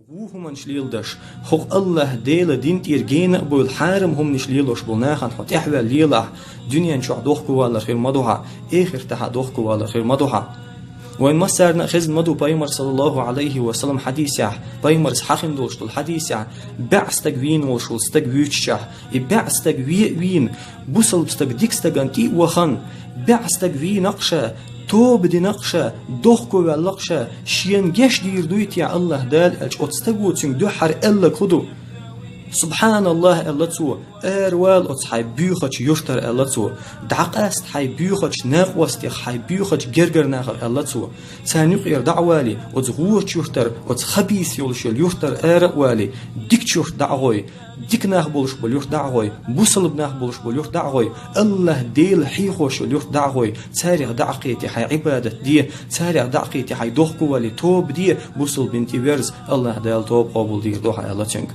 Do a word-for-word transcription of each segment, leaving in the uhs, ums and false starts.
Ву хӀуманаш леладеш, хӀокху АллахӀ Делан дин тӀера гена а бевлла, хьарам хӀуманаш лелош болу нахана хьо тӀаьхьаваьлла лелахь, дуьнен чохь дохковалар хир ма ду хьан, эхартахь а дохковалар хир ма ду хьан. Вайн массарна а хезна ма ду Пайхамар, саллаллаху Ӏалайхи ва саллам, хьадисехь, Пайхамарца хьахийна долуш долу хьадисехь, бӀе стаг вийна волуш волу стаг вуьйцучехь, и бӀе стаг ве а вийна, бусалба стаг дика стагана тӀе а вахана, бӀе стаг вийна-кх ша, тоба дина-кх ша, дохковаьлла-кх ша, шена гечдийр дуй те АллахӀ Дала аьлча, оцу стаго цуьнга дуьххьара аьлларг хӀун ду? «СубхьаналлахӀ», аьлла цо, «аравала оцу хьайн боьхачу юьртара», аьлла цо, «дӀакъаста хьайн боьхачу накъостех, хьайн боьхачу гергара нахах», аьлла цо. «Царна юкъера дӀа а валий, оцу гӀочу юьртара, оцу хабийса йолуш йолу юьртара ара а валий, дикачу юьрта дӀа а гӀой, дика нах болуш болу юьрта дӀа а гӀой, бусалба нах болуш болу юьрта дӀа а гӀой, АллахӀ Дела хьехош йолу юьрта дӀа а гӀой, царех дӀа а кхете, хьайн Ӏибадат де, царех дӀа а кхете, хьайн дохковалий, тоба де, бусалбина тӀе верза, АллахӀ Дала тоба къобалдийр ду хьан», аьлла цуьнга.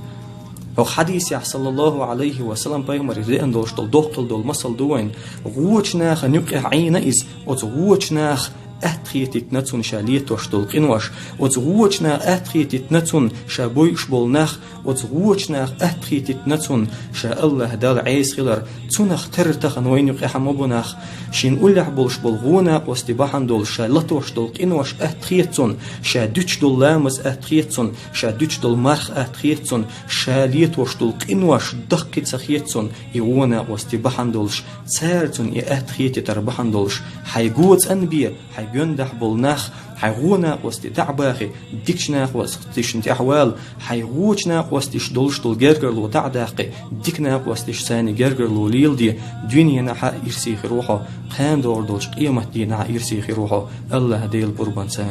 ХӀокху хьадисехь, саллаллаху Ӏалайхи ва саллам, Пайхамаре деана долуш долу доккхал долу масал ду вайн. ГӀочу нахана юкъехь Ӏийна иза, оцу гӀочу наха атта хетийтина цунна ша летош долу къинош, оцу гӀочу наха атта хетийтина цунна ша бойуш болу нах, оцу гӀочу наха атта хетийтина цунна ша АллахӀ Далла Ӏеса хилар, цунах тарра тахана вайна юкъехь ма бу нах. Шен уллехь болуш болу гӀо накъостий бахьана долуш ша латош долу къинош атта хета цунна, ша дуьтуш долу ламаз атта хета цунна, ша дуьтуш долу марха атта хета цунна, ша летош долу къинош даккхий ца хета цунна, и гӀо накъостий бахьана долуш, цара цунна и атта хетийтар бахьана долуш, хьайн го цӀанбе, хьайн гондахь болу нах, хьайн гӀо накъостий дӀа а бахий, дикачу накъосташна тӀаьхьавала, хьайн гӀочу накъосташа долуш долу гергарло дӀа а даккхий, дика накъосташа царна гергарло леладе, дуьненахь а ирсе хир ву хьо, кхана догӀур долчу къематдийнахь а ирсе хир ву хьо, АллахӀ Делан къурбанца.